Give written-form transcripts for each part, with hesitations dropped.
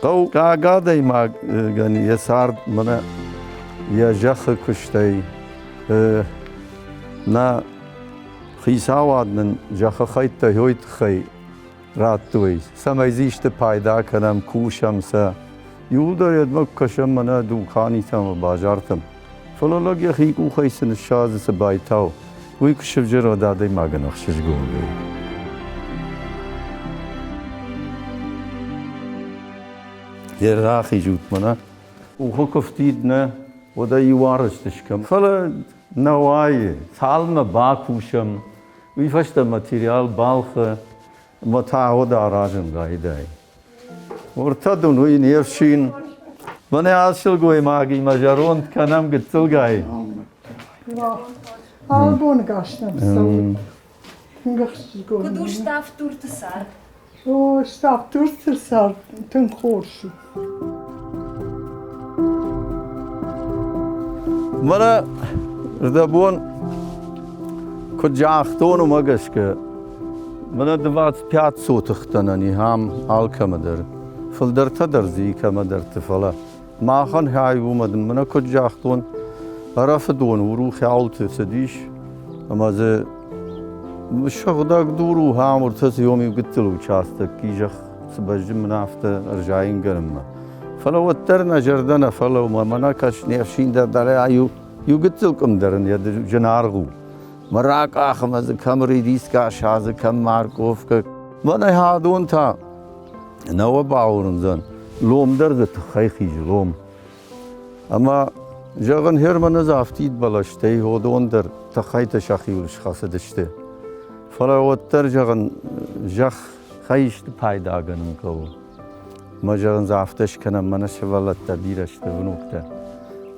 Хъӕуккаг адӕймагӕн йӕ цард мӕнӕ йӕ зӕххы куыстӕй нӕ хицауад нын зӕххы хӕйттӕ уый тыххӕй радтой, цӕмӕй дзы исты пайда кӕнӕм, кусӕм сӕ. Иууылдӕр йедмӕ куы кӕсӕм мӕнӕ дуканитӕм ӕмӕ базартӕм. Фӕлӕ лӕг йӕхи къухӕй цы ныссадзы, цы байтау, уый куы сывзӕр, уӕд адӕймагӕн ӕхсызгон вӕййы. Йе рахизут мӕнӕ. Къухы куы фтид нӕ, уӕд ӕй иу арӕзт скӕн. Фӕлӕ нӕ уайы, цалынмӕ бакусӕм, уый фӕстӕ материал балхы ӕмӕ та уӕд аразын райдай. Уыртӕ дын уый не фсин. Мӕнӕ ацы сылгоймагимӕ зӕронд кӕнӕм гыццылгай. Албон гас нӕм цӕуы. Тынг ӕхсызгон. Куыд у Ставд-Дурты цард? О, Ставд-Дурты цард тынг хорз у. Мӕнӕ рдӕбон куыд загътон, уымӕ гӕсгӕ мӕнӕ 25 сотыхтӕнӕн ихӕм алкӕмӕ дӕр. Фылдӕртӕ дӕр дзы и кӕмӕдӕрты, фӕлӕ махӕн хай уымӕ мӕнӕ куыд загътон, Ӕрӕфы дон Урухӕуылты цыдис ӕмӕ дзы сыгъдӕг дур у ахӕм уыртӕ цы иу гыццыл участок и зӕхх цы бӕззы мын афтӕ ӕрзайынгӕнынмӕ. Фӕлӕ уӕддӕр нӕ зӕрдӕ нӕ фӕлӕумӕ, мӕнӕ кӕс не фсин дӕр дӕр иу, иу гыццыл къуым дӕр ын йӕ зынаргъ у. Мӕ ракъах ӕмӕ дзы кӕм редиска садзы, кӕм морковкӕ. Мӕнӕ адон та нӕ уӕ бауырндзӕн, лом дӕр дзы тыххӕй хизы, лом. Ӕмӕ, зӕгъын, Германы дзы афтид бӕлӕстӕй уыдон дӕр тыххӕйты сӕхиуыл схӕцыдысты. Фӕлӕ уӕддӕр, зӕгъын, зӕххӕй исты пайдагӕнын хъӕуы. Мӕ, зӕгъын, дзы афтӕ скӕнӕм, мӕнӕ сывӕллӕттӕ бирӕ сты, внуктӕ.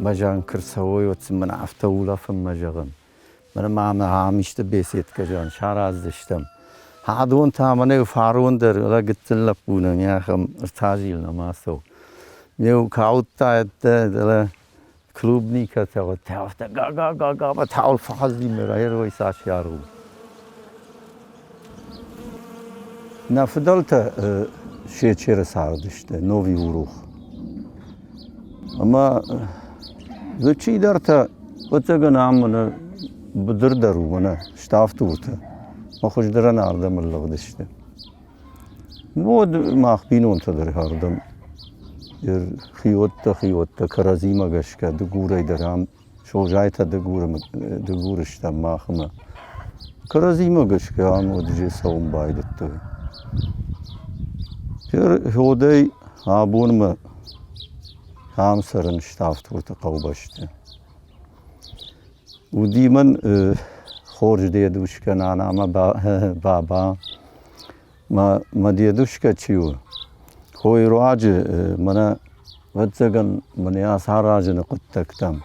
Мӕ, зӕгъын, куы рцӕуой, уӕд сын мӕнӕ афтӕ улӕфынмӕ, зӕгъын. Мӕнӕ ма мӕ ам исты беседкӕ, зӕгъын, сараздзыстӕм. Адон та мӕнӕ фарон дӕр гыццыл лӕппу нӕ ахӕм ӕртазил нӕма цӕуы. Ме каудта ӕдде клубникӕтӕ афтӕ га-га-га-га таул фӕхӕззимӕ райрой цас яру. Нӕ фыдӕлтӕ Сечеры цардысты, Новый Урух. Ӕмӕ дзы чидӕртӕ, ӕвӕццӕгӕн, ам мӕнӕ быдыр дӕр у, мӕнӕ ставддуртӕ. Мӕ хуыздӕрӕн ардӕм ӕрлыгъдысты. Уӕд мах бинонтӕ дӕр ардӕм хиуӕттӕ, хиуӕттӕ кӕрӕдзимӕ гӕсгӕ дыгурӕй дӕр ам Созайтӕ Дыгуры стӕм махмӕ. Кӕрӕдзимӕ гӕсгӕ ам уӕд цӕуын байдыдтой. Уӕдӕй абонмӕ ам цӕрын Ставддурты хъӕубӕсты. Уыди мын хорз дедушкӕ нана ӕмӕ баба. Мӕ дедушкӕ чи у, хойы руаджы мӕнӕ, ӕвӕццӕгӕн, мӕнӕ ацаразыны хъуыддӕгтӕм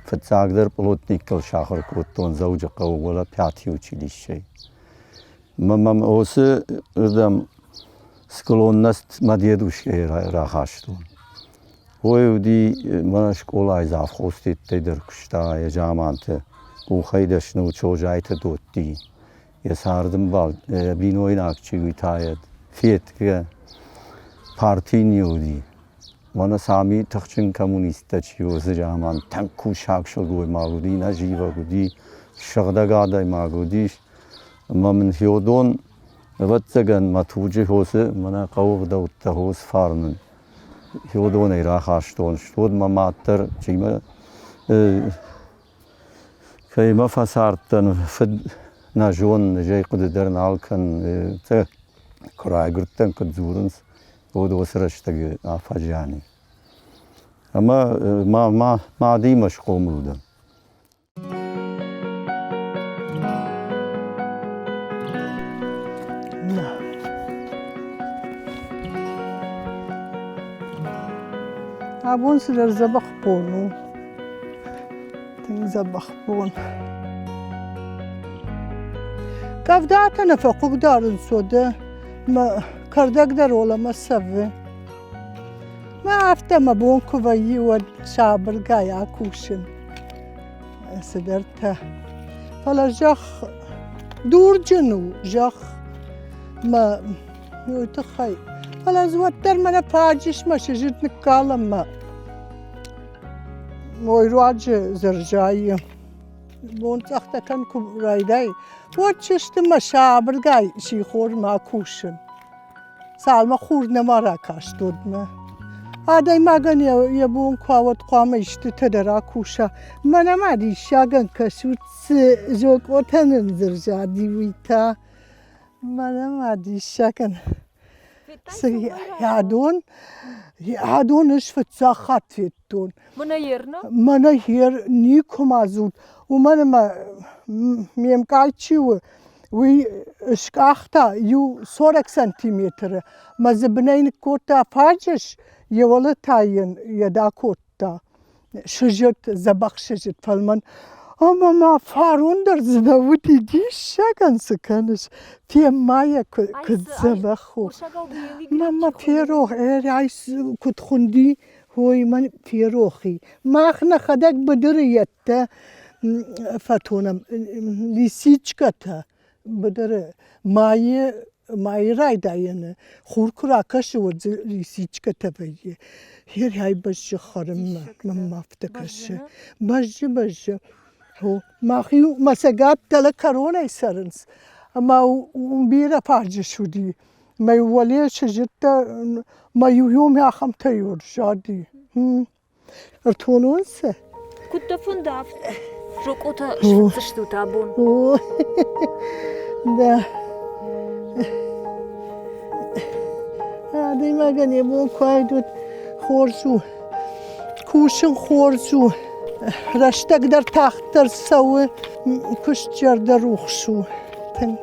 фыццагдӕр пълотниккыл сахуыр кодтон Дзӕуджыхъӕуы уӕлӕ пятый училищейы. Мӕ мӕм уыцы рдӕм склонность мӕ дедушкӕйы рахастон. Уый уыди мӕнӕ скъолайы завхозтӕй дӕр куыста йӕ заманты, къухӕй дӕсны уыд Созайты Додти. Йӕ цардӕмбал, йӕ бинойнаг чи уый та йӕ федгӕ парти не уыди. Мӕнӕ сами тыхджын коммунисттӕ чи уыцы заман тынг кусаг сылгоймаг уыди, нӕзивӕг уыди, сыгъдӕг адӕймаг уыдис. Ӕмӕ мын Феодон, ӕвӕццӕгӕн, мӕ туджы хосы мӕнӕ хъӕуы ӕгъдӕуттӕ хос фарнын. Феодонӕй рахастон. Уӕд мӕ мад дӕр чи мӕ Кӕимӕ фӕцардтӕн, фыд нӕ зонын, ӕз ӕй хъуыды дӕр нал кӕнын. Куы райгуырдтӕн, куыд дзурынц, уӕд уыцы рӕстӕджы афӕзиан и. Ӕмӕ мӕ мадимӕ схъомыл дӕн. Абон цыдӕр дзӕбӕх бон у. Тынг дзӕбӕх бон. Къӕвдатӕ нӕ фӕхъыгдарынц уӕдӕ мӕ кӕрдӕг дӕр уӕлӕмӕ цӕвы. Мӕ афтӕ мӕ бон куы вӕййы, уӕд сабыргай акусын цыдӕртӕ. Фӕлӕ зӕхх дурджын у, зӕхх мӕ уый тыххӕй. Фӕлӕ дзы уӕддӕр мӕнӕ фаджысмӕ сыджыт ныккалӕм мӕ мой руаджы дзы Бон цъӕхтӕ кӕн куы райдай, уӕд сысты мӕ сабыргай сихормӕ кусын. Цалмӕ хур нӕма ракаст, уӕдмӕ. Адӕймагӕн йӕ бон куы уа, уӕд хъуамӕ истытӕ дӕр акуса. Мӕнӕ ма диссагӕн кӕсут, цы зокъотӕ нын дзы рзади, уый та. Мӕнӕ ма диссагӕн. Цы адон, адон ӕз фыццаг хатт федтон. Мӕнӕ ерна? Мӕнӕ ер никуы ма дзурд. Уымӕн ӕмӕ ме мкъай чи у, уый скъахта иу 40 сантиметры мӕ дзы бынӕй ныккодта фаджыс, йӕ уӕлӕ та йын йӕ дакодта. Сыджыт, дзӕбӕх сыджыт фӕлмӕн. Ӕмӕ ма фарон дӕр дзы нӕ уыди, диссагӕн цы кӕныс, фен-ма йӕ куыд дзӕбӕх у. Мӕ ферох, ай куыд хуынди, ой, мӕн ферох и. Мах нӕхӕдӕг быдыры йедтӕ фӕтонӕм лисичкӕтӕ быдыры майы майы райдайӕны хур куы ракӕсы, уӕд дзы лисичкӕтӕ вӕййы. Херӕй бӕззы хӕрынмӕ, мӕнмӕ афтӕ кӕсы. Бӕззы, бӕззы. Мах-иу мӕ цӕгат дӕлӕ кӕронӕй цӕрынц, ӕмӕ уым бирӕ фаджыс уыди. Мӕ уӕле сыджыттӕ, мӕ иу иумӕ ахӕмтӕ ӕрзади. Ӕртонон сӕ. Куыд дӕ фӕнды афтӕ? Зокъотӕ сфыцдзыстут абон. О, да. Адӕймагӕн йӕ бон куы уыд, хорз у. Кусын хорз у. Рӕстӕг дӕр тагъддӕр цӕуы, куыст зӕрдӕрухс у тынг.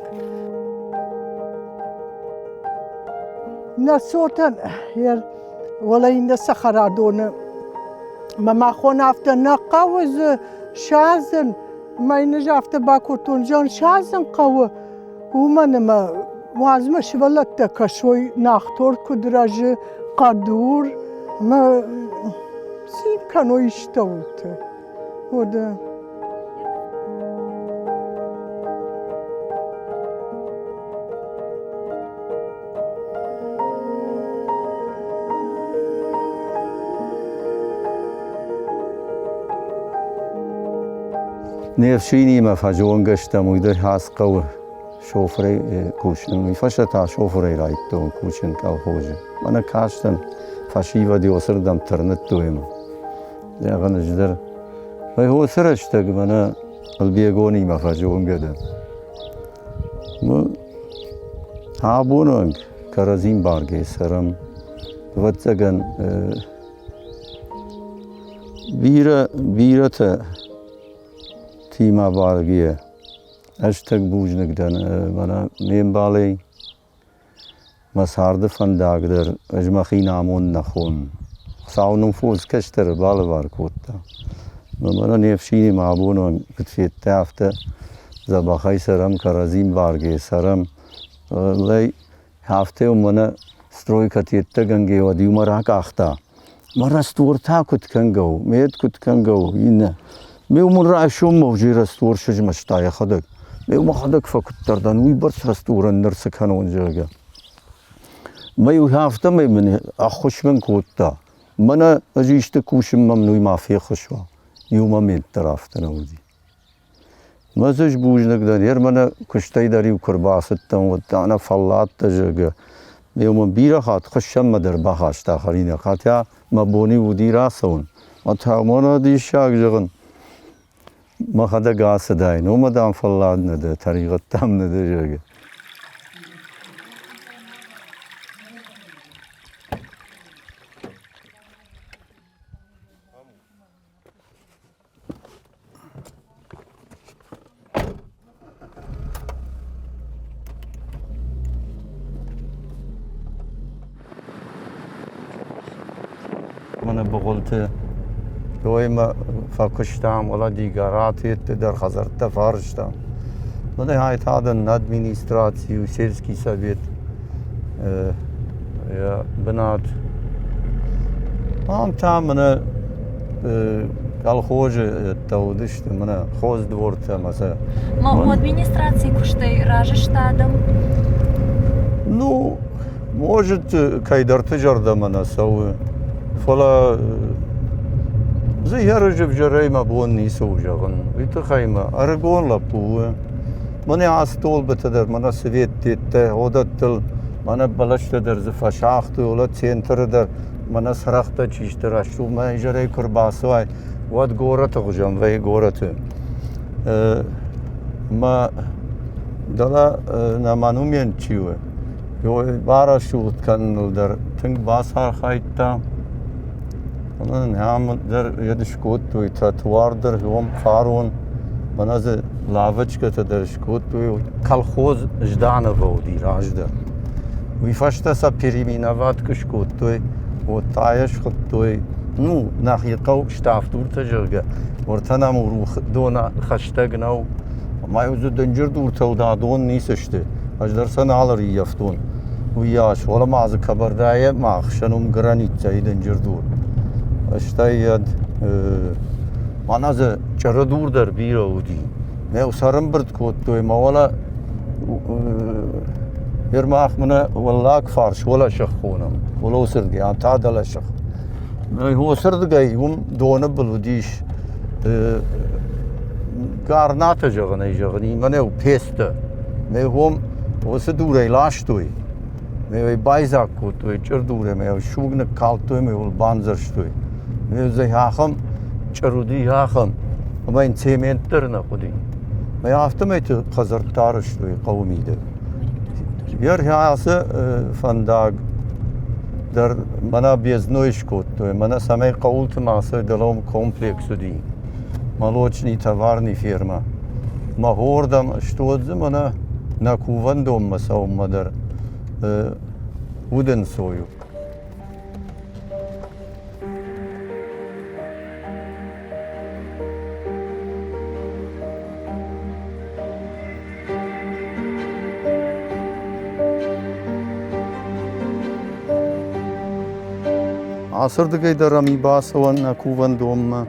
Нӕ цотӕн уӕлӕ иннӕ цӕхӕрадоны мӕ махон афтӕ нӕ хъӕуы дзы садзын. Мӕ йын ӕз афтӕ бакодтон, зӕгъын, садзын хъӕуы, уымӕн ӕмӕ уадз мӕ сывӕллӕттӕ кӕсой, нахтор куыд рӕзы, хъӕдур ӕмӕ цин кӕной истӕуылты. Уӕдӕ Не фсинимӕ фӕзонгӕ стӕм, уый дӕр хӕс хъӕуы шофырӕй кусын. Уый фӕстӕ та шофырӕй райдыдтон кусын колхозы. Мӕнӕ кастӕн, фӕсивӕд уыцырдӕм тырныдтой ӕмӕ зӕгъын ӕз дӕр. Уыцы рӕстӕг мӕнӕ Ӕлбегонимӕ фӕзонгӕ дӕн. Абоны онг кӕрӕдзи мбаргӕ цӕрӕм. Ӕвӕццӕгӕн, бирӕ, бирӕтӕ тимӕ баргӕ ӕз тынг бузныг дӕн мӕнӕ ме мбалӕй. Мӕ царды фӕндаг дӕр ӕз мӕхи намонд нӕ хонын. Хуыцау нын фондз кӕстӕры балӕвар кодта. Мӕнӕ не фсинимӕ абон онг куыд федтай, афтӕ дзӕбӕхӕй цӕрӕм, кӕрӕдзи мбаргӕ цӕрӕм. Лӕй афтӕ мӕнӕ стройкӕтӕттӕгӕнгӕ уӕд иумӕ ракъахта. Мӕ раствор та куыд кӕнгӕ у, мед куыд кӕнгӕ у, иннӕ. Ме уымӕн райсоммӕ уже раствор сызмӕста йӕхӕдӕг. Ме мӕхӕдӕг фӕкуыддӕр дӕн, уыйбӕрц растворӕн ныр цы кӕнон, зӕгъгӕ. Мӕ иу афтӕмӕй мын ӕххуыс мын кодта. Мӕнӕ ӕз исты кусынмӕ мын уый ма феххуыс уа. Иу момент дӕр афтӕ нӕ уыди. Мӕ дзы сбузныг дӕн, ер мӕнӕ куыстӕй дӕр-иу куы рбацыдтӕн, уӕд та нӕ фӕлладтӕ, зӕгъгӕ. Ме мын бирӕ хатт хуыссӕнмӕ дӕр бахаста хӕринаг, хотя мӕ бон-иу уыди рацӕуын. Мӕ та мӕнӕ диссаг, зӕгъын, мӕхӕдӕг ацыдаин, уымӕ, дам, фӕллад нӕ дӕ, тӕригъӕд, дам, нӕ дӕ, зӕгъгӕ. Мӕнӕ Быгъуылты Доймӕ фӕкуыстам, уӕлӕ Дигараты дӕр хӕдзӕрттӕ фӕарӕзтам. Мӕнӕ ай та дын администраци, сельский совет йӕ бынат. Ам та мӕнӕ колхозы уыдысты мӕнӕ хоздвортӕ ӕмӕ сӕ. Ма у администрацийы куыстӕй разы сты адӕм? Ну, Может, кӕйдӕрты зӕрдӕмӕ нӕ цӕуы, фӕлӕ дзы ерысы взӕрӕй мӕ бон ницы у зӕгъын. Уый тыххӕй мӕ ӕрыгон лӕппу у. Мӕнӕ ацы столбытӕ дӕр, мӕнӕ цветтеттӕ, уыдӕттыл, мӕнӕ бӕлӕстӕ дӕр дзы фӕсагътой, уӕлӕ центры дӕр мӕнӕ цырӕгътӕ чи сты рӕсугъд, мӕ изӕрӕй куы рбацӕуай, уӕд горӕты хуызӕн вӕййы горӕты. Мӕ дӕлӕ нӕ монумент чи у, барӕсугъд кӕныныл дӕр тынг бацархайдта. Ам дӕр йед скодтой тротуар дӕр, уым фарон, мӕнӕ дзы лавочкӕтӕ дӕр скодтой. Колхоз Жданово уыди раздӕр. Уый фӕстӕ сӕ переименовать куы скодтой, уӕд та йӕ схуыдтой, ну, нӕхи хъӕу Ставдуртӕ, зӕгъгӕ, уӕртӕ нӕм Урухдон хӕстӕг нӕу. Ӕмӕ дзы дынджыр дуртӕ уыд, адон ницы сты. Ӕз дӕр сӕ нал ӕрыййӕфтон. Уыйас, уӕлӕ ма дзы Кабардайӕ ма ӕхсӕн уым границӕйы дынджыр дур. Стӕй йӕ мӕнӕ дзы чъыры дур дӕр бирӕ уыди. Ме сӕрымбырд кодтой мӕ уӕлӕ Ермах мӕнӕ уӕллаг фарс уӕлӕсых хонӕм, уӕлӕуысырдыгӕй, ам та дӕлӕсых. Уыцырдыгӕй уым доны был уыдис гарнатӕ зӕгъын ӕй зӕгъын, мӕнӕ пецтӕ. Мӕ уым уыцы дурӕй ластой, мӕ йӕ байдзаг кодтой чъырдурӕй, мӕ суг ныккалдтой, мӕ йыл бандзӕрстой. Мӕ дзы ахӕм чъыр уыди, ахӕм, ӕмӕ йын цемент дӕр нӕ хъуыди. Мӕ афтӕмӕй хӕдзӕрттӕ арӕзтой хъӕуы мидӕг. Ацы фӕндаг дӕр мӕнӕ бездной скодтой, мӕнӕ цӕмӕй хъӕуылты ма цы дӕлӕм комплекс уыди, молочный товарный фермӕ. Мӕ хордӕм стод дзы мӕнӕ нӕ кувӕндонмӕ цӕуынмӕ дӕр удӕнцой у. Ацырдыгӕй дӕр ӕм и бацӕуӕн нӕ кувӕндонмӕ,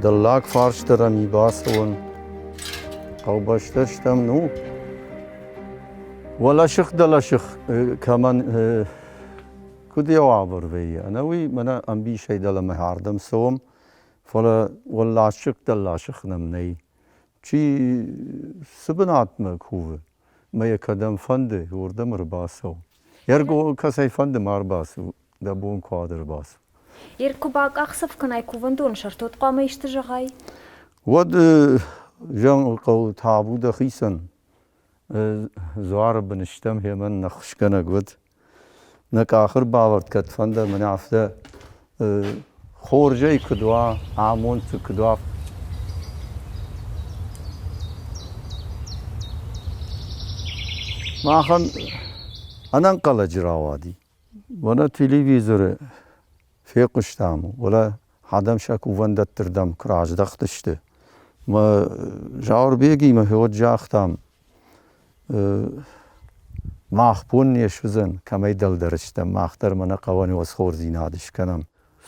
дӕллаг фарс дӕр ӕм и бацӕуӕн. Хъӕубӕстӕ стӕм, ну, уӕлӕсых-дӕлӕсых кӕмӕн куыд йӕ уавӕр вӕййы, ӕнӕуый мӕнӕ ӕмбисӕй дӕлӕмӕ ардӕм цӕуӕм, фӕлӕ уӕлласых-дӕлласых нӕм нӕй. Чи цы бынатмӕ кувы, мӕ йӕ кӕдӕм фӕнды, уырдӕм ӕрбацӕуы. Ерго кӕцӕй фӕнды ма ӕрбацу, дӕ бон куы уӕд ӕрбацу. Ер куы бакъахдзӕф кӕнай кувӕндоны сӕрты, уӕд хъуамӕ исты зӕгъай? Уӕд зӕгъын хъӕуы табу дӕхицӕн. Дзуары бын стӕм, хемӕн ӕххуысгӕнӕг уыд. Нӕ къахыр бавӕрд кӕдфӕнды мын афтӕ хорзӕй куыд уа, амонд дзы куыд уа. Махӕн ӕнӕнхъӕлӕджы рауади. Уӕлӕ телевизоры фехъуыстам, уӕлӕ адӕм сӕ кувӕндӕтты рдӕм куы раздӕхтысты. Мӕ Зауырбегимӕ уӕд загътам, мах бон не суыдзӕн, кӕмӕй дӕлдӕр стӕм, мах дӕр мӕнӕ хъӕуӕн уӕзхордзинад скӕнӕм.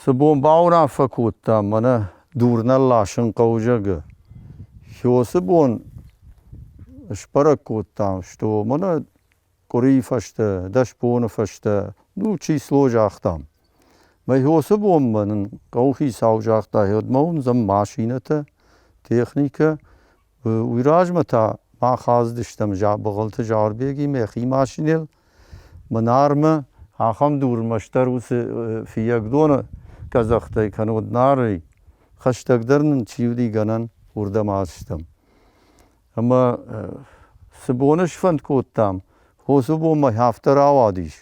Цы бон бауынаффӕ кодтам, мӕнӕ дур нӕ ласын хъӕуы, зӕгъгӕ, уыцы бон сбӕрӕг кодтам, что мӕнӕ къуырийы фӕстӕ, 10 боны фӕстӕ, ну, число загътам. Мӕ уыцы бонмӕ нын хъӕуыхицау загъта, уӕдмӕ уындзӕн машинӕтӕ, техникӕ. Уый размӕ та мах ацыдыстӕм Бӕгъӕлты Зауырбегимӕ йӕхи машинӕйыл. Мӕнармӕ ахӕм дурмӕстдӕр уыцы Фыййагдоны къӕдзӕхтӕй кӕннод Нарӕй хӕстӕгдӕр нын чи уыди гӕнӕн, уырдӕм ацыдыстӕм. Ӕмӕ цы боны сфӕнд кодтам, уыцы бонмӕ афтӕ рауадис.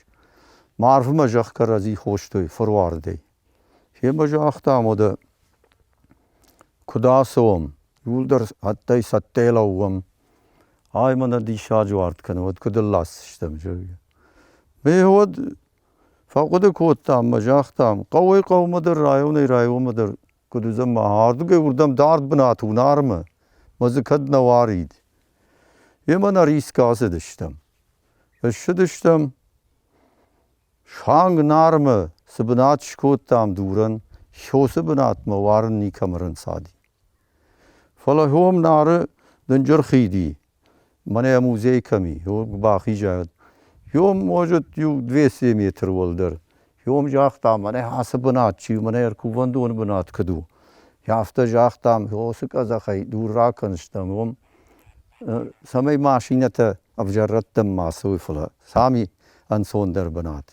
Марвмӕ зӕхх кӕрӕдзи хостой фыруардӕй. Фемӕ загътам, уӕдӕ куыд ацӕуӕм, иууылдӕр ӕддӕй цӕттӕ лӕууӕм. Ай мӕнӕ диссаджы уард кӕны, уӕд куыд ӕлласдзыстӕм, зӕгъгӕ. Ме уӕд фӕхъуыды кодтам мӕ загътам, хъӕуӕй хъӕумӕ дӕр, районӕй районмӕ дӕр куыд уыдзӕн мӕ ардыгӕй уырдӕм дард бынат у Нармӕ, мӕ дзы кӕд нӕ уарид. Емӕ нӕ рискы ацыдыстӕм. Ссыдыстӕм суанг Нармӕ, цы бынат скодтам дурӕн, уыцы бынатмӕ уарын никӕм ӕрӕнцади. Фӕлӕ уым Нары дынджыр хид и, мӕнӕ музей кӕм и, бахизӕд. Йом, может, иу 200 метр уӕлдӕр. Йом загъта, мӕнӕ ацы бынат чи у, мӕнӕ ӕркувӕндоны бынат куыд у. Афтӕ загътам, уыцы къӕдзӕхӕй дур ракӕндзыстӕм, уым, цӕмӕй машинӕтӕ ӕвзӕр рӕттӕм ма цӕуой, фӕлӕ сами ӕнцондӕр бынат.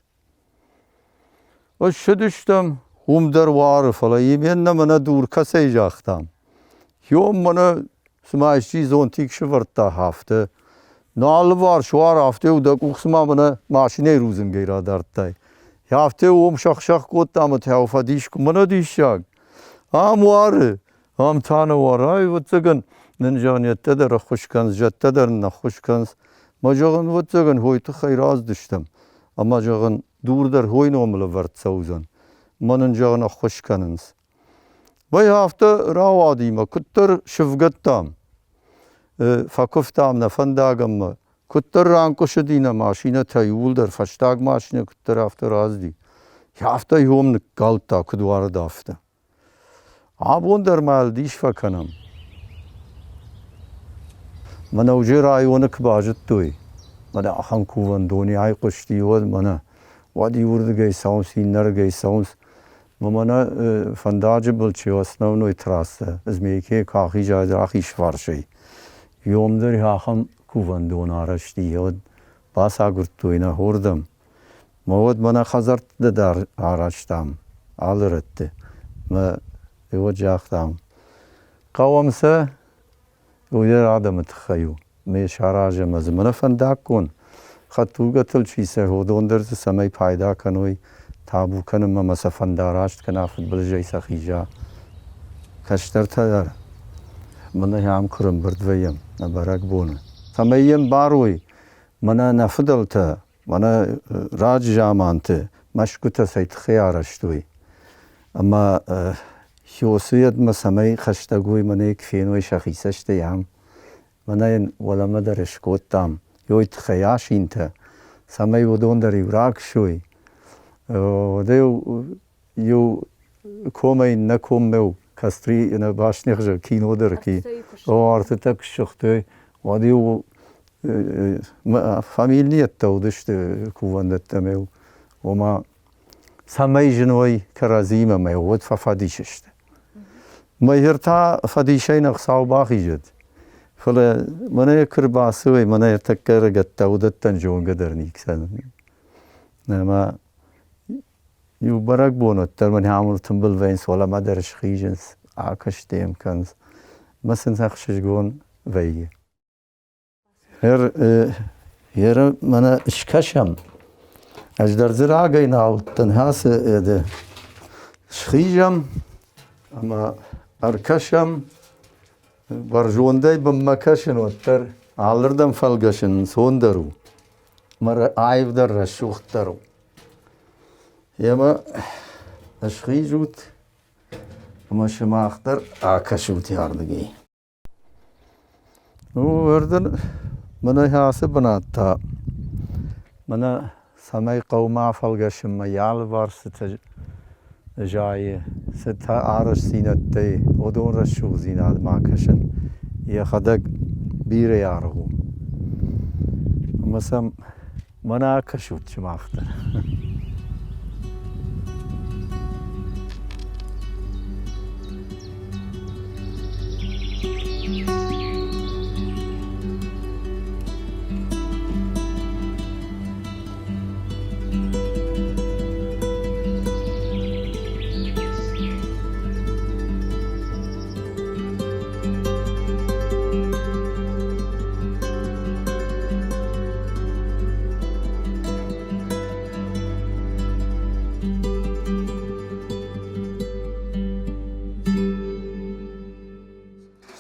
Ссыдыстӕм, уым дӕр уары, фӕлӕ именно мӕнӕ дур кӕцӕй загътам. Йом мӕнӕ цыма исчи зонтик сывӕрдта афтӕ. Нӕ алыварс уар, афтӕ у, дӕ къух цыма мӕнӕ машинӕйы рудзынгӕй радардтай. Афтӕ уым сӕх-сӕх кодта ӕмӕ та фӕдис, мӕнӕ диссаг. Ам уары, ам та нӕ уары. Ӕвӕццӕгӕн, нын зӕгъын, дӕр ӕххуыс кӕнынц, зӕдтӕ дӕр нын ӕххуыс кӕнынц. Мӕ зӕгъын, ӕвӕццӕгӕн, хойы тыххӕй рацыдыстӕм. Ӕмӕ, зӕгъын, дур дӕр хойы номыл ӕвӕрд цӕудзӕн. Мӕ нын, зӕгъын, ӕххуыс кӕнынц. Вӕй афтӕ рауади мӕ куыддӕр сывгӕдтам, фӕкуывтам нӕ фӕндаг ӕмӕ куыддӕр ранкъуысыди нӕ машинӕтӕ иууылдӕр, фӕстаг машинӕ куыддӕр афтӕ рацыди, афтӕ йом ныккалдта, куыд уарыд, афтӕ. Абон дӕр ма йыл дис фӕкӕнӕм. Мӕнӕ уже районы куы базыдтой, мӕнӕ ахӕм кувӕндони айхъуысти, уӕд мӕнӕ уӕд иуырдыгӕй цӕуынц, иннӕрдыгӕй цӕуынц. Мӕнӕ фӕндаджы был чи основной трассӕ Змейкӕйы куы ахизай рахизфарсӕй, йом дӕр ахӕм кувӕндон арӕзт и, уӕд бацагуырдтой нӕ хордӕм. Мӕ уӕд мӕнӕ хӕдзӕрттӕ дӕр арӕзтам алы рӕтты. Мӕ уӕд загътам, хъӕуӕм сӕ, уый дӕр адӕмы тыххӕй у. Ме саразӕм ӕз мӕнӕ фӕндаггон хӕдтулгӕтыл чи цӕуы, уыдон дӕр дзы цӕмӕй пайда кӕной, табу кӕнынмӕ ӕмӕ сӕ фӕндараст кӕна, фыдбылызӕй сӕ хиза. Кӕстӕртӕ дӕр мӕнӕ ам куы рӕмбырд вӕййӕм нӕ бӕрӕгбоны, цӕмӕй йӕм барой, мӕнӕ нӕ фыдӕлтӕ, мӕнӕ раджы заманты мӕсгуытӕ цӕй тыххӕй арӕзтой. Ӕмӕ Хёсыйӕдмӕ цӕмӕй хӕстӕг уой, мӕнӕ куы феной сӕхи цӕстӕй ам, Мӕнӕ йын уӕлӕмӕ дӕр скодтам ёй тыххӕй асинтӕ, цӕмӕй уыдон дӕр иу раксой. Уӕдӕ-иу иу комӕй иннӕ коммӕ костри нӕ баснехзӕг кино дӕр ки артытӕ куы ссыгътой, уӕд-иу фамилийӕттӕ уыдысты кувӕндӕттӕм-иу, ома цӕмӕй зыной кӕрӕдзимӕ мӕ уӕд фӕфӕдис сты. Мӕ та фӕдисӕй нӕ Хуыцау бахизӕд. Фӕлӕ мӕнӕ куы рбацӕуой, мӕнӕ ӕртӕккӕ ӕрыгӕттӕ, уыдӕттӕн зонгӕ дӕр никӕн. Ӕмӕ иу бӕрӕгбон уӕддӕр мӕнӕ амыл тымбыл вӕййынц, уӕлӕмӕ дӕр схизынц, акӕстем кӕнынц. Мӕ сын ӕхсызгон вӕййы. Еры мӕнӕ скӕсӕм. Ӕз дӕр дзы рагӕй нал уыдтӕн ацы эды. Схизӕм ӕмӕ ӕркӕсӕм. Бӕрзондӕй бынмӕ кӕсын уӕддӕр алырдӕм фӕлгӕсын ӕнцондӕр у. Мӕ аивдӕр, рӕсугъддӕр у. Емӕ схизут ӕмӕ сымах дӕр акӕсут ардыгӕй. Уырдын мӕнӕ ацы бынат та мӕнӕ цӕмӕй хъӕумӕ афӕлгӕсынмӕ йӕ алыварс цытӕ зайы, цытӕ арӕзтдзинӕдтӕй, уыдон рӕсугъддзинадмӕ кӕсын йӕхӕдӕг бирӕ аргъ у. Ӕмӕ сӕм Мӕнӕ акӕсут сымах дӕр.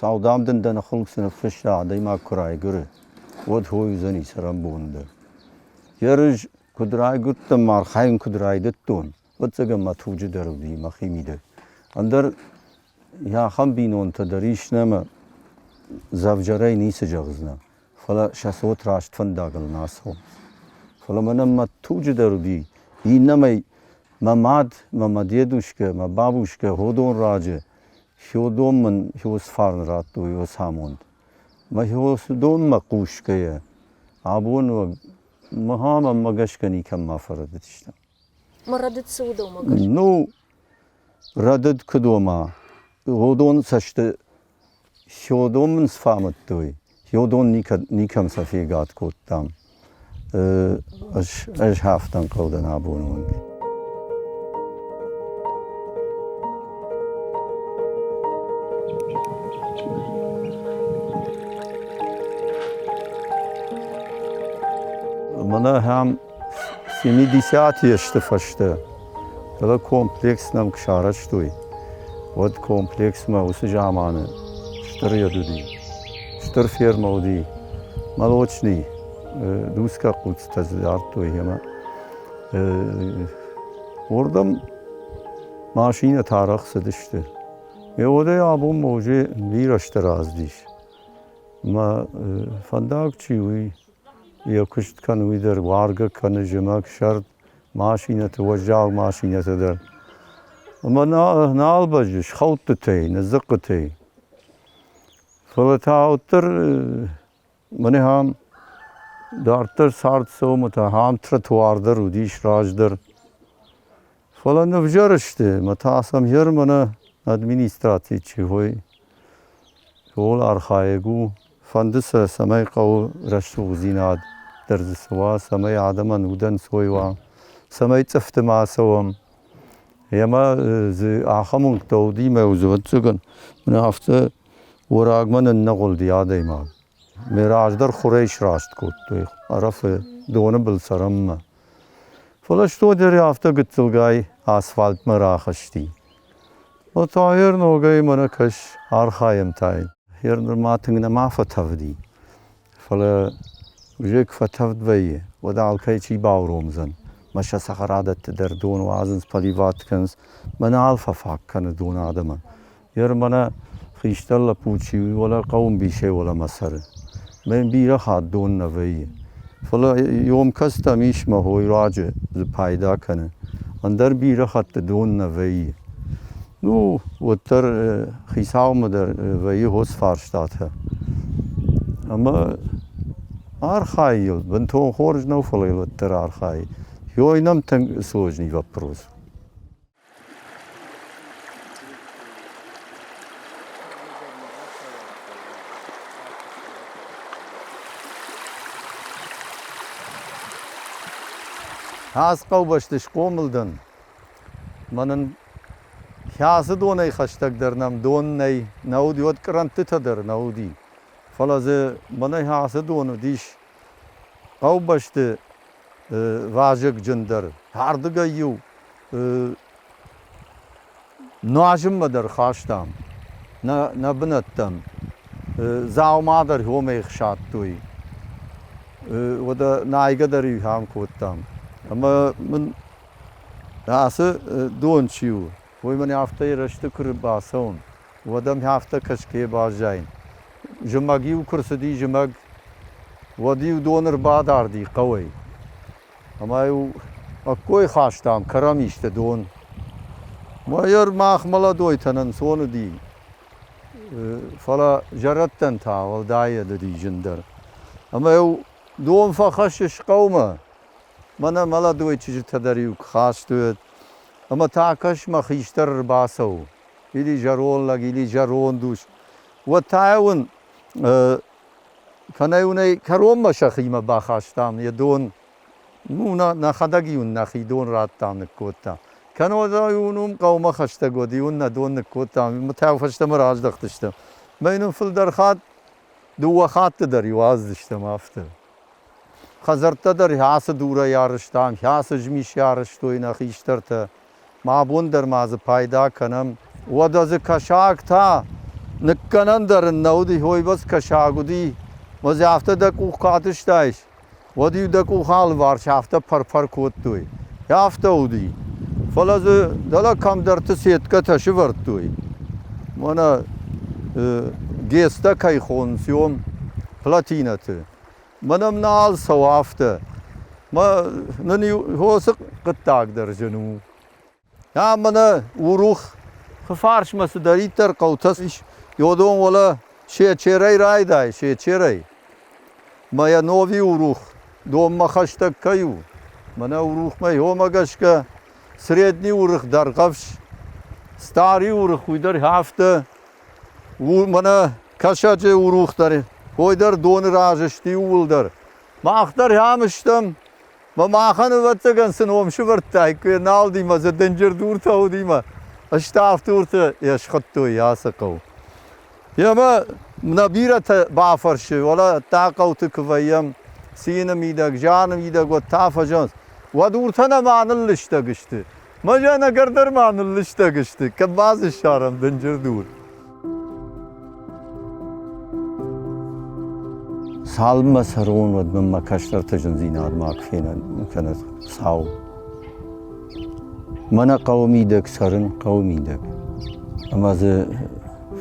Сау дам дын дӕ ныхыл цы ныффысса, адӕймаг куы райгуыры, уӕд хой уыдзӕни цӕрӕнбоны дӕр. Ерыс куыд райгуырдтӕн ӕмӕ архайын куыд райдыдтон, ӕвӕццӕгӕн мӕ туджы дӕр уыди мӕхимидӕг. Ӕндӕр ахӕм бинонтӕ дӕр ис нӕмӕ дзӕвджарӕй ницы зӕгъдзынӕ, фӕлӕ сӕ цот раст фӕндагыл нӕ ацӕуынц. Фӕлӕ мӕнӕн мӕ туджы дӕр уыди, иннӕмӕй мӕ мад, мӕ мӕ дедушкӕ, мӕ бабушкӕ ходон раджы Феодон мын хиос фарн радтой, ос амонд. Мӕ хиос донмӕ хъусгӕйӕ, абон Махӕн мӕнмӕ гӕсгӕ никӕм ма фӕрӕдыдыстӕм. Мӕ рӕдыд цы у дӕумӕ гӕсгӕ? Ну, рӕдыд куыд ома, уыдон цӕсты Сёдон мын сфӕмыдтой, Сёдон никӕм сӕ фегад кодтам. Ӕз, ӕз афтӕ ӕнхъӕл дӕн абоны онг. Мӕнӕ ахӕм 70 азты фӕстӕ, фӕлӕ комплекс нӕм куы сарӕзтой, уӕд комплексмӕ уыцы заманы стыр йед уыди, стыр фермӕ уыди, молочный дуцгӕ хъуццытӕ дзы дардтой ӕмӕ уырдӕм машинӕтӕ арӕх цыдысты. Уӕдӕй абонмӕ уже бирӕ стыр аздис. Мӕ фӕндаг чи уый йӕ куыст кӕны, уый дӕр уаргӕ кӕны зымӕг, сӕрд, машинӕты, уӕззау машинӕты дӕр. Ӕмӕ нал бӕззы схӕудтытӕй, ныдзыхъхъытӕй. Фӕлӕ та уӕддӕр мӕнӕ ахӕм дарддӕр цард цӕуы ӕмӕ та ахӕм тротуар дӕр уыдис раздӕр. Фӕлӕ нывзӕр сты, ӕмӕ та сӕм гьер мӕнӕ администрацийы чи хой, ууыл архайӕг у. Фӕнды сӕ, цӕмӕй хъӕуы рӕсугъддзинад дӕр дзы цы уа, цӕмӕй адӕмӕн удӕнцой уа, цӕмӕй цъыфты ма цӕуӕм. Ӕмӕ дзы ахӕм уынгтӕ уыди, мӕ ӕвӕццӕгӕн, мӕнӕ афтӕ уӕрагмӕ нынныгъуылди адӕймаг. Ме раздӕр хурӕй сраст кодтой Ӕрӕфы доны был цӕрынмӕ. Фӕлӕ стодӕр афтӕ гыццылгай асфальтмӕ рахызти. Та ногӕй мӕнӕ кӕс, архайӕм та. Гьер нырма тынг нӕма фӕтӕвди, фӕлӕ уже куы фӕтӕвд вӕййы, уӕд алкӕй чи бауромдзӕн. Мӕ сӕ цӕхӕрадӕтты дӕр дон уадзынц, поливат кӕнынц. Мӕнӕ нал фӕфаг кӕны дон адӕмӕн. Гьер мӕнӕ хистӕр лӕппу чи у, уӕлӕ хъӕуы мбисӕй уӕлӕмӕ цӕры. Мӕн бирӕ хатт дон нӕ вӕййы. Фӕлӕ ёмкӕстӕм ис мӕ хойраджы дзы пайда кӕны. Ӕндӕр бирӕ хатты дон нӕ вӕййы. Ну, уӕддӕр хицаумӕ дӕр вӕййы хоц фарстатӕ. Ӕмӕ архайы йыл, бынтон хорз нӕу, фӕлӕ йыл уӕддӕр архайы. Ёй нӕм тынг сложный вопрос. Ӕз хъӕубӕсты схъомыл дӕн. Мӕнӕн кӕцы донӕй хӕстӕгдӕр нӕм дон нӕй, нӕ уыди, уӕд кърӕнттытӕ дӕр нӕ уыди. Фӕлӕ дзы мӕнӕ ацы дон уыдис хъӕубӕсты вазыгджындӕр. Ардыгӕй-иу нуазынмӕ дӕр хастам нӕ бынӕттӕм. Дзаума дӕр уымӕй ӕхсадтой. Уӕдӕ найгӕ дӕр ахӕм кодтам. Ӕмӕ мын ацы дон чи у, уый мын афтӕ рӕзты куы рбацӕуын, уӕд ӕм афтӕ кӕсгӕ баззайын. Зымӕг-иу куы рцыди зымӕг, уӕд-иу дон ӕрбадарди хъӕуӕй. Ӕмӕ-иу ӕккой хастам кӕрӕмисты дон. Майор мах молодойтӕн ӕнцон уыди, фӕлӕ зӕрӕдтӕн та уӕлдай уыди зындӕр. Ӕмӕ-иу дон фӕхӕссыс хъӕумӕ, мӕнӕ молодой чызджытӕ дӕр-иу куы хастой, ӕмӕ та кӕс мӕ хистӕр ӕрбацӕуы, или зӕронд лӕг, или зӕронд ус. Уӕд та-иу ын кӕнӕ-иу ын ӕй кӕронмӕ сӕхимӕ бахастам йӕ дон. Ну, нӕхӕдӕг-иу ын нӕхи дон радтам, ныккодта. Кӕнӕ-иу ын уым хъӕумӕ хӕстӕг уӕд-иу ын нӕ дон ныккодтам, ӕмӕ фӕстӕмӕ раздӕхтыстӕм. Мӕ йын фылдӕр хатт, дыууӕ хатты дӕр-иу аздзыстӕм афтӕ. Хӕдзӕрттӕ дӕр ацы дурӕй арӕзтам, ацы змисӕй арӕзтой нӕ хистӕртӕ. Мӕ абон дӕр ма дзы пайда кӕнӕм. Уӕдӕ дзы кӕсаг та ныккӕнӕн дӕр ын нӕ уыди, уыйбӕрц кӕсаг уыди. Мӕ дзы афтӕ дӕ къух куы атъыстаис, уӕд-иу дӕ къух алыварс афтӕ пӕр-пӕр кодтой. Афтӕ уыди. Фӕлӕ дзы дӕлӕ кӕмдӕрты сеткӕтӕ сывӕрдтой. Мӕнӕ ГЭС-тӕ кӕй хонынц, уым плотинӕты. Мӕнӕм нал цӕуы афтӕ. Мӕ нын иу хосы хъуыддаг дӕр зын у. Ам мӕнӕ Урух фарсмӕ цыдӕриддӕр хъӕутӕ ис, уыдон уӕлӕ Сечерӕй райдай, Сечерӕй. Мӕ йӕ Нови Урух. донмӕ хӕстӕг кӕй у, мӕнӕ Урухмӕ уомӕ гӕсгӕ Средний Урых Дӕргъӕвс, Старый Урых уый дӕр афтӕ, мӕнӕ Кӕсӕджы Урух дӕр, уой дӕр доны раз сты иууылдӕр. Мах дӕр ам стӕм, мӕ махӕн, ӕвӕццӕгӕн, цы ном сӕвӕрдтаиккой, нал димӕ дзы дынджыр дуртӕ уыдимӕ, ставд дуртӕ йӕ схуыдтой ацы хъӕу. Ӕмӕ нӕ бирӕтӕ бафӕрсы, уӕлӕ дӕ хъӕуты куы вӕййӕм, цины мидӕг, зианы мидӕг уӕд та фӕзӕгъынц, уӕ дуртӕ нӕма ныллыстӕг сты. Мӕ зиан ӕгӕр дӕр ма ныллыстӕг сты, кӕд ма дзы ссарӕм дынджыр дур. Цалынмӕ цӕрон, уӕдмӕ мӕ кӕстӕрты зындзинад ма фенӕн кӕнӕд Хуыцау. Мӕнӕ хъӕуы мидӕг цӕрын, хъӕуы мидӕг. Ӕмӕ дзы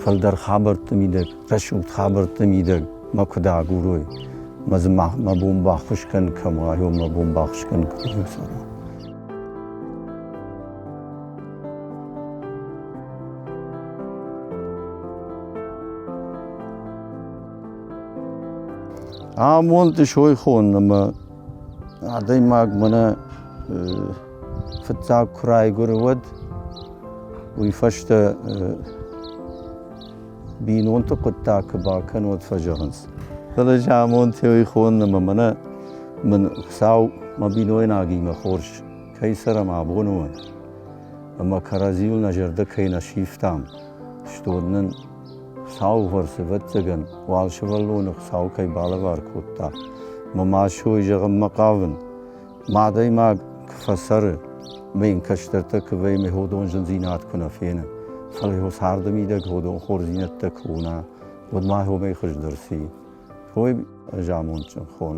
фылдӕр хабӕртты мидӕг, рӕсугъд хабӕртты мидӕг мӕ куыд агурой, мӕ дзы мӕ бон баххуыс кӕн кӕм уа, мӕ бон баххуыс кӕн кӕм цӕра. Амонд сой хон ӕмӕ адӕймаг мӕнӕ фыццаг куы райгуыры, уӕд уый фӕстӕ бинонты хъуыддаг куы бакӕны, уӕд фӕзӕгъынц. Фӕлӕ ӕз амонд уый хонын ӕмӕ мӕнӕ мын Хуыцау мӕ бинойнагимӕ хорз кӕй цӕрӕм абоны онг ӕмӕ кӕрӕдзийыл нӕ зӕрдӕ кӕй нӕ сивтам, стон нын Хуыцауы фӕрцы, ӕвӕццӕгӕн, уал сывӕллоны Хуыцау кӕй балӕвар кодта. Мӕ ма сой зӕгъынмӕ хъавын, мӕ адӕймаг куы фӕцӕры, мӕ йын кӕстӕртӕ куы вӕййы, мӕ ходон зындзинад куы нӕ фены, фӕлӕ йӕ царды мидӕг ходон хорздзинӕдтӕ куы уына, уӕд ма уымӕй хуыздӕр ци? Ой, ӕз амондджын хон.